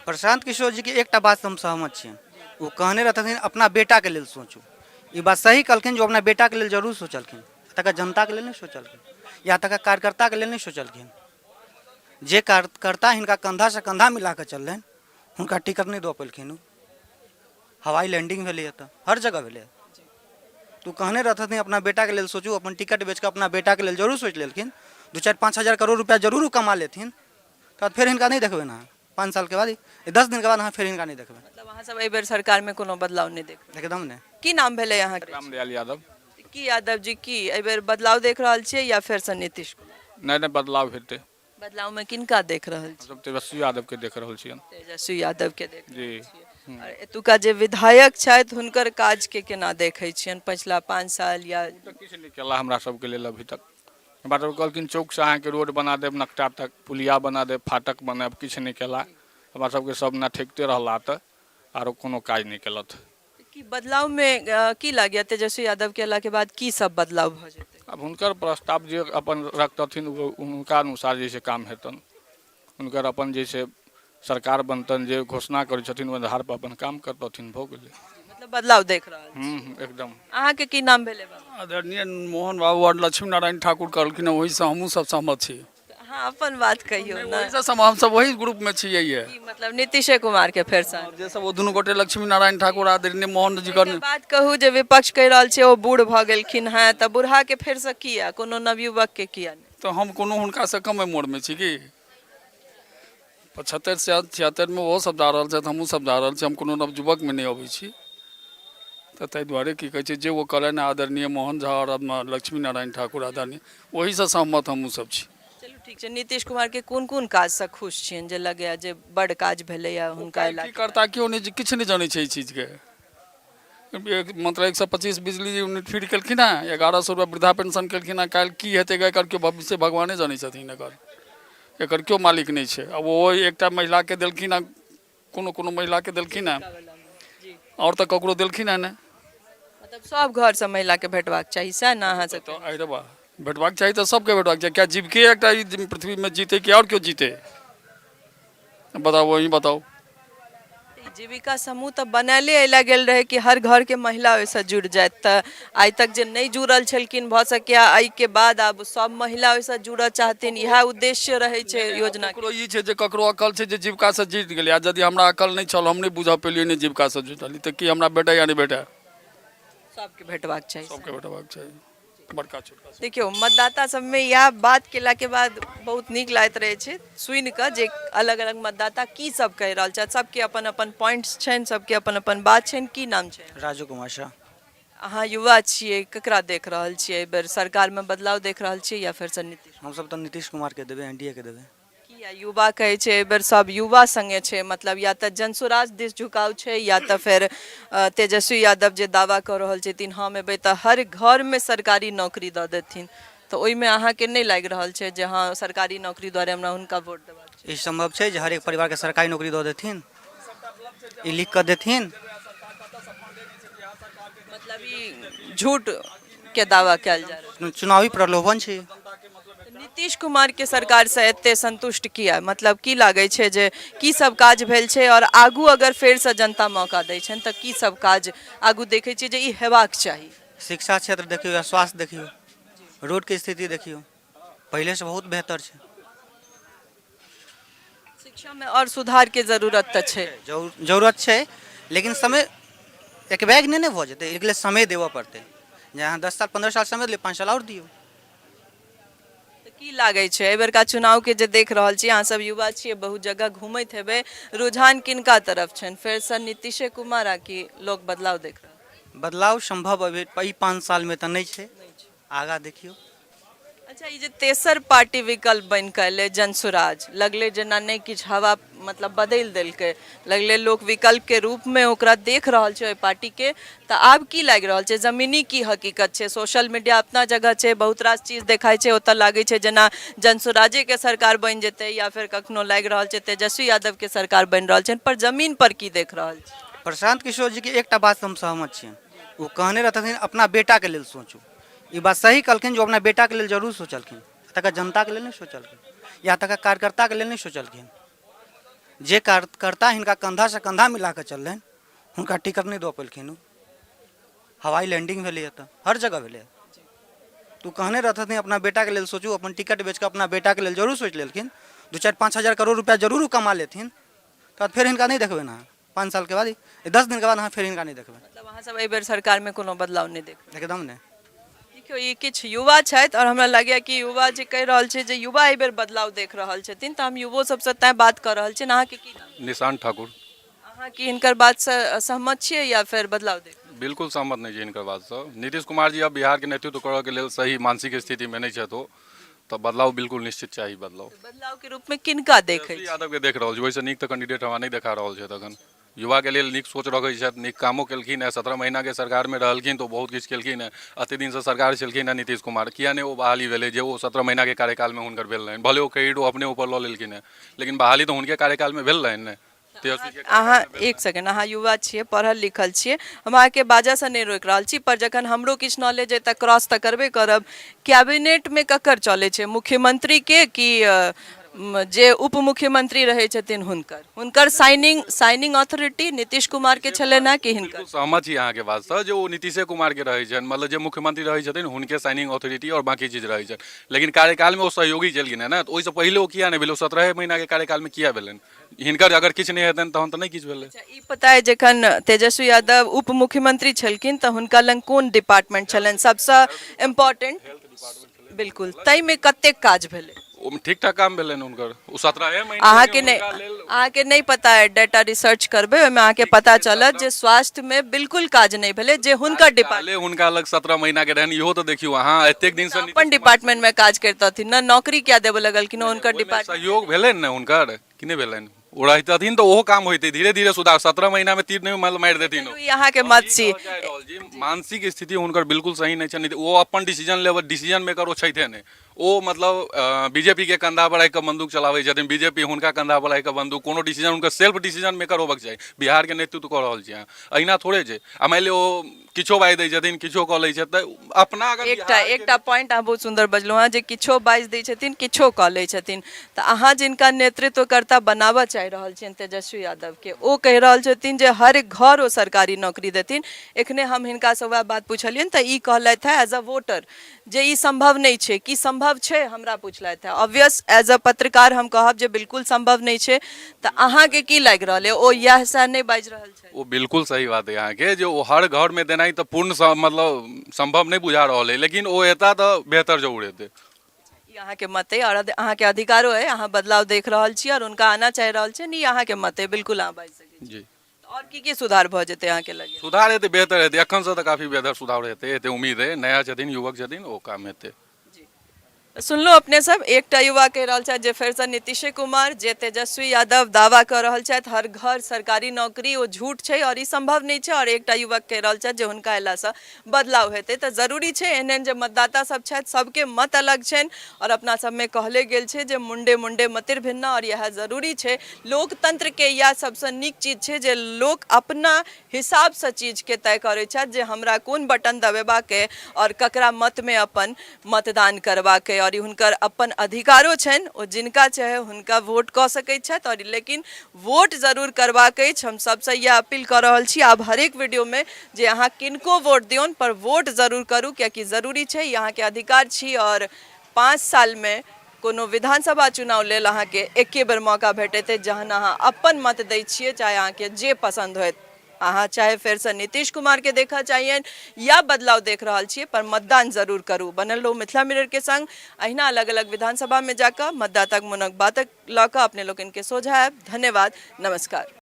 प्रशांत किशोर जीके एकटा बातसँ हम सहमत छियनि। ओ कहने रहथिन अपना बेटाके लेल सोचू। ई बात सही कहलखिन जे ओ अपना बेटाके लेल जरूर सोचलखिन, एतुका जनताके लेल नहि सोचलखिन या एतुका कार्यकर्ताके लेल नहि सोचलखिन। जे कार्यकर्ता हिनका कन्धासँ कन्धा मिला कऽ चललनि हुनका टिकट नहि दऽ पेलखिन ओ। हवाई लैंडिंग भेलै एतऽ, हर जगह भेलै। तऽ ओ कहने रहथिन अपना बेटाके लेल सोचू, अपन टिकट बेच कऽ अपना बेटाके लेल जरूर सोचि लेलखिन। 2, 4, 5 हजार करोड़ रुपैआ जरूर ओ कमा लेथिन, तकर बाद फेर हिनका नहि देखबनि अहाँ। 5 सालके बाद, 10 दिनके बाद अहाँ फेर हिनका नहि देखबनि। मतलब अहाँ सब एहि बेर सरकारमे कोनो बदलाव नहि देखबै? एकदम नहि। की नाम भेलै अहाँके? रामदयाल यादव। की यादव जी, की एहि बेर बदलाव देख रहल छियै या फेरसँ नीतीश कुमार? नहि नहि, बदलाव हेतै। बदलावमे किनका देख रहल छी? हमसब तेजस्वी यादवके देख रहल छियनि। तेजस्वी यादवके देख रहल जी छियै। आओर एतुका जे विधायक छथि हुनकर काजके केना देखै छियनि पछिला 5 साल या? ओ तऽ किछु नहि केला हमरा सबके लेल अभी तक। हमरा सबके कहलखिन चौकसँ अहाँके रोड बना देब, नकटा तक पुलिया बना देब, फाटक बनायब, किछु नहि केला। हमरा सबके सब नठकिते रहला तऽ आरो कोनो काज नहि केलथि। की बदलावमे की लागैए तेजस्वी यादवके अयलाके बाद की सब बदलाव भऽ जेतै? आब हुनकर प्रस्ताव जे अपन रखतथिन हुनका अनुसार जे छै काम हेतनि। हुनकर अपन जे छै सरकार बनतनि, जे घोषणा करै छथिन ओहि आधारपर अपन काम करतथिन, भऽ गेलै। मतलब बदलाव देख रहल छी। एकदम। अहाँके की नाम भेलै बाबा? आदरणीय मोहन बाबू आओर लक्ष्मी नारायण ठाकुर कहलखिन हँ, ओहिसँ हमहूँ सब सहमत छी। अहाँ अपन बात कहियौ ने। ओहिसँ सहमत हमसब ओही ग्रुपमे छियै। की मतलब नीतीशे कुमार के फेरसँ? जे सब ओ दुनू गोटे लक्ष्मी नारायण ठाकुर आदरणीय मोहन जी एकटा बात कहू जे विपक्ष कहि रहल छै ओ बूढ़ भऽ गेलखिन हेँ, तऽ बूढ़ा के फेरसँ किया, कोनो नवयुवक के किया नहि? तऽ हम कोनो हुनकासँ कम उम्रमे छी की? 75 से 76मे ओहो सब जा रहल छथि, हमहूँ सब जा रहल छी, हम कोनो नवयुवकमे नहि अबै छी। तऽ ताहि दुआरे की कहै छै जे ओ कहलनि आदरणीय मोहन झा आओर लक्ष्मी नारायण ठाकुर आदरणीय, ओहीसँ सहमत हमहूँ सब छी। चलू ठीक छै। नीतीश कुमारके कोन कोन काजसँ खुश छियनि जे लगैए जे बड्ड काज भेलैए हुनका की करता केओ नहि, किछु नहि जनै छै एहि चीजके। मतलब 125 बिजली यूनिट फ्री केलखिन हेँ, 1100 रुपैआ वृद्धा पेंशन केलखिन हेँ। काल्हि की हेतै एकर केओ भविष्य भगवाने जनै छथिन। एकर केओ मालिक नहि छै। आ ओहो एकटा महिलाके देलखिन हेँ, कोनो कोनो महिलाके देलखिन हेँ, आओर तऽ ककरो देलखिन हेँ नहि। मतलब सब घरसँ महिलाके भेटबाक चाही, सएह ने अहाँ सब? तऽ अरे बा, भेटबाक चाही तऽ सबके भेटबाक चाही। क्या जीविके एकटा ई पृथ्वीमे जीतै कि आओर केओ जीतै? बताउ, अहीं बताउ। ई जीविका समूह तऽ बनायले एहि लए गेल रहै कि हर घरके महिला ओहिसँ जुड़ि जायत, तऽ आइ तक जे नहि जुड़ल छलखिन भऽ सकैए एहिके बाद आब सभ महिला ओहिसँ जुड़ऽ चाहथिन, इएह उद्देश्य रहै छै योजना। ककरो ई छै जे ककरो अकल छै जे जीविकासँ जुड़ि गेलै, आ यदि हमरा अकल नहि छल, हम नहि बुझऽ पेलियै, नहि जीविकासँ जुड़लियै, तऽ की हमरा भेटै या नहि भेटै? सबके भेटबाक चाही। सबके भेटबाक चाही, बड़का छोटका सब। देखियौ, मतदाता सबमे इएह बात केलाके बाद बहुत नीक लागैत रहै छै सुनि कऽ जे अलग अलग मतदाता की सब कहि रहल छथि। सबके अपन अपन पॉइंट्स छनि, सबके अपन अपन बात छनि। की नाम छै? राजू कुमार शाह। अहाँ युवा छियै, ककरा देख रहल छियै एहि बेर सरकारमे? बदलाव देख रहल छियै या फेरसँ नीतीश? हमसब तऽ नीतीश कुमारके देबै, एन डी ए के देबै। किया युवा कहै छै एहि बेर सब युवा संगे छै, मतलब या तऽ जनसुराज दिस झुकाव छै या तऽ फेर तेजस्वी यादव जे दावा कऽ रहल छथिन हम एबै तऽ हर घरमे सरकारी नौकरी दऽ देथिन, तऽ ओहिमे अहाँके नहि लागि रहल छै जे हँ सरकारी नौकरी दुआरे हमरा हुनका वोट देबाक छै? ई सम्भव छै जे हरेक परिवारके सरकारी नौकरी दऽ देथिन? ई लिख कऽ देथिन? मतलब ई झूठ के दावा कयल जा रहल। चुनावी प्रलोभन छै। नीतीश कुमार के सरकार से एते संतुष्ट किया? मतलब की लागै छै जे की सब काज भेल छै और आगू अगर फेर से जनता मौका दै छनि तऽ की सब काज आगू देखै छियै जे ई हेबाक चाही? शिक्षा क्षेत्र देखियौ या स्वास्थ्य देखियौ, रोडके स्थिति देखियौ, पहिलेसँ बहुत बेहतर छै। शिक्षामे आओर सुधारके जरूरत तऽ छै। जरूरत छै, लेकिन समय एक बैग नहि ने भऽ जेतै, एहिके लेल समय देबऽ पड़तै। जे अहाँ 10 साल 15 साल समय देलियै, 5 साल आओर दियौ। तऽ की लागै छै एहिबेरका चुनावके जे देख रहल छी, अहाँ सब युवा छियै, बहुत जगह घुमैत हेबै, रुझान किनका तरफ छनि? फेरसँ नीतीशे कुमार आ कि लोक बदलाव देख रहल? बदलाव सम्भव अभी एहि 5 सालमे तऽ नहि छै, आगाँ देखियौ। अच्छा, ई जे तेसर पार्टी विकल्प बनि कऽ एलै जनसुराज, लगलै जेना नहि किछु हवा मतलब बदलि देलकै, लगलै लोक विकल्पके रूपमे ओकरा देख रहल छै ओहि पार्टीके, तऽ आब की लागि रहल छै जमीनी की हकीकत छै? सोशल मीडिया अपना जगह छै, बहुत रास चीज देखाइ छै, ओतऽ लागै छै जेना जनसुराजेके सरकार बनि जेतै या फेर कखनो लागि रहल छै तेजस्वी यादवके सरकार बनि रहल छनि, पर जमीन पर की देख रहल छी? प्रशांत किशोर जीके एकटा बातसँ हम सहमत छियनि। ओ कहने रहथिन अपना बेटाके लेल सोचू। ई बात सही कहलखिन जे ओ अपना बेटाके लेल जरूर सोचलखिन, एतुका जनताके लेल नहि सोचलखिन या एतुका कार्यकर्ताके लेल नहि सोचलखिन। जे कार्यकर्ता हिनका कंधासँ कंधा मिला कऽ चललनि हुनका टिकट नहि दऽ पेलखिन ओ। हवाई लैंडिंग भेलै एतऽ, हर जगह भेलै। तू कहने रहथिन अपना बेटाके लेल सोचू, अपन टिकट बेच कऽ अपना बेटाके लेल जरूर सोचि लेलखिन। 2 4 5 हजार करोड़ रुपया जरूर ओ कमा लेथिन, तकर बाद फेर हिनका नहि देखबनि अहाँ। 5 सालके बाद, 10 दिनके बाद अहाँ फेर हिनका नहि देखबनि। मतलब अहाँ सब एहि बेर सरकारमे कोनो बदलाव नहि देखबै? एकदम नहि। देखियौ, ई किछु युवा छथि आओर हमरा लगैए कि युवा जे कहि रहल छै जे युवा एहि बेर बदलाव देख रहल छथिन, तऽ हम युवो सबसँ तैँ बात कऽ रहल छियनि। अहाँके की नाम? निशान ठाकुर। अहाँ की हिनकर बातसँ सहमत छियै या फेर बदलाव देख? बिल्कुल सहमत नहि छी हिनकर बातसँ। नीतीश कुमार जी अब बिहारके नेतृत्व करऽके लेल सही मानसिक स्थितिमे नहि छथि ओ, तऽ बदलाव बिल्कुल निश्चित चाही। बदलाव बदलावके रूपमे किनका देखै तेजस्वी यादवके देख रहल छी, ओहिसँ नीक तऽ कैंडिडेट हमरा नहि देखा रहल छथि। अखन युवाके लेल नीक सोच रखै छथि, नीक कामो केलखिन हेँ। 17 महीनाके सरकारमे रहलखिन तऽ ओ बहुत किछु केलखिन हेँ। एतेक दिनसँ सरकार छलखिन हेँ नीतीश कुमार, किया नहि ओ बहाली भेलै जे ओ 17 महीनाके कार्यकालमे हुनकर भेल रहनि? भले ओ क्रेडिट ओ अपने ऊपर लऽ लेलखिन हेँ, लेकिन बहाली तऽ हुनके कार्यकालमे भेल रहनि ने। तेजस्वीके अहाँ एक सेकेंड, अहाँ युवा छियै, पढ़ल लिखल छियै, हम अहाँके बाजऽसँ नहि रोकि रहल छी, पर जखन हमरो किछु नॉलेज अइ तऽ क्रॉस तऽ करबे करब। कैबिनेटमे ककर चलै छै, मुख्यमंत्रीके कि जे उप मुख्यमंत्री रहै छथिन हुनकर? हुनकर साइनिंग अथॉरिटी नीतीश कुमारके छलनि हेँ कि हिनकर? बिल्कुल सहमत छी अहाँके बातसँ जे ओ नीतीशे कुमारके रहै छनि, मतलब जे मुख्यमंत्री रहै छथिन हुनके साइनिंग अथॉरिटी आओर बाँकी चीज रहै छनि, लेकिन कार्यकालमे ओ सहयोगी छलखिन हेँ ने, तऽ ओहिसँ पहिले ओ किया नहि भेलै? ओ 17 महीनाके कार्यकालमे किया भेलनि हिनकर? अगर किछु नहि हेतनि तहन तऽ नहि किछु भेलै। अच्छा, ई पता अइ जखन तेजस्वी यादव उप मुख्यमंत्री छलखिन तऽ हुनका लग कोन डिपार्टमेंट छलनि सबसँ इम्पोर्टेंट? बिल्कुल, ताहिमे कतेक काज भेलै? ओहिमे ठीक ठाक काम भेलनि हुनकर ओ 17 महीना। अहाँके नहि, अहाँके नहि पता अइ, डाटा रिसर्च करबै, ओहिमे अहाँके पता चलत जे स्वास्थ्यमे बिल्कुल काज नहि भेलै जे हुनकर डिपार्टमेंट। काले हुनका लग 17 महीना के रहनि, इहो तऽ देखियौ अहाँ एतेक दिनसँ अपन डिपार्टमेंटमे काज करितथिन ने, नौकरी किया देबऽ लगलखिन हुनकर डिपार्टमेंट? सहयोग भेलनि ने हुनकर कि नहि भेलनि? ओ रहितथिन तऽ ओहो काम होइतै धीरे धीरे सुधार। 17 महीनामे तीर नहि मारि देथिन ओ। ई अहाँके मत छी। मानसिक स्थिति हुनकर बिल्कुल सही नहि छनि। ओ अपन डिसीजन लेबऽ डिसीजन मेकर ओ छैथे नहि। ओ मतलब बीजेपी के कंधा पर राखि कऽ बंदूक चलाबै छथिन, बीजेपी हुनका कंधा पर राखि कऽ बंदूक। कोनो डिसीजन हुनकर सेल्फ डिसीजन मेकर होबक चाही। बिहारके नेतृत्व कऽ रहल छी अहाँ, अहिना थोड़े छै। आ मानि लिअ ओ किछो बाजि दै छथिन, किछो कऽ लै छथि, तऽ अपना अगर एकटा पॉइंट अहाँ बहुत सुन्दर बजलहुँ हँ जे किछो बाजि दै छथिन, किछो कऽ लै छथिन, तऽ अहाँ जिनका नेतृत्वकर्ता बनाबऽ चाहि रहल छियनि तेजस्वी यादवके, ओ कहि रहल छथिन जे हर घर ओ सरकारी नौकरी देथिन। एखने हम हिनकासँ वएह बात पुछलियनि तऽ ई कहलथि हँ एज अ वोटर जे ई सम्भव नहि छै। की सम्भव छै, हमरा पुछलथि हँ। ऑब्वियस एज अ पत्रकार हम कहब जे बिल्कुल सम्भव नहि छै। तऽ अहाँके की लागि रहल अइ, ओ इएह सएह नहि बाजि रहल छथि? ओ बिल्कुल सही बात है अहाँके जे ओ हर घरमे देनाइ तऽ पूर्ण मतलब सम्भव नहि बुझा रहल है, लेकिन ओ एता तऽ बेहतर जरूर हेतै। ई अहाँके मत अइ आओर अहाँके अधिकारो अइ। अहाँ बदलाव देख रहल छी आओर हुनका आना चाहि रहल छियनि, ई अहाँके मत अइ, बिल्कुल अहाँ बाजि सकै छी। जी। आओर की की सुधार भऽ जेतै अहाँके लगैए? सुधार हेतै, बेहतर हेतै। एखनसँ तऽ काफी बेहतर सुधार हेतै, एते उम्मीद है। नया छथिन, युवक छथिन, ओ काम हेतै। सुनलहुँ अपने सब, एकटा युवा कहि रहल छथि जे फेरसँ नीतीशे कुमार, जे तेजस्वी यादव दावा कऽ रहल छथि हर घर सरकारी नौकरी, ओ झूठ छै आओर ई सम्भव नहि छै, आओर एकटा युवक कहि रहल छथि जे हुनका अयलासँ बदलाव हेतै। तऽ जरूरी छै एहन एहन जे मतदाता सब छथि सबके मत अलग छनि, आओर अपना सबमे कहले गेल छै जे मुण्डे मुण्डे मतिर भिन्ना, आओर इएह जरूरी छै। लोकतंत्रके इएह सबसँ नीक चीज छै जे लोक अपना हिसाबसँ चीजके तय करै छथि जे हमरा कोन बटन दबेबाक अइ आओर ककरा मतमे अपन मतदान करबाक अइ, आओर ई हुनकर अपन अधिकारो छनि, ओ जिनका चाहे हुनका वोट कऽ सकै छथि, आओर लेकिन वोट जरूर करबाक अछि। हम सबसँ इएह अपील कऽ रहल छी आब हरेक वीडियोमे जे अहाँ किनको वोट दियौन पर वोट जरूर करू, कियाकि जरूरी छै, ई अहाँके अधिकार छी, आओर 5 सालमे कोनो विधानसभा चुनाव लेल अहाँके एके बेर मौका भेटैत अछि जहन अहाँ अपन मत दै छियै, चाहे अहाँके जे पसन्द होयत, अहाँ चाहे फेरसँ नीतीश कुमारके देखऽ चाहियनि या बदलाव देख रहल छियै, पर मतदान जरूर करू। बनल रहू मिथिला मिररके संग, अहिना अलग अलग विधानसभामे जाकऽ मतदाताक मोनक बातक लऽ कऽ अपने लोकनिके सोझा आयब। धन्यवाद, नमस्कार।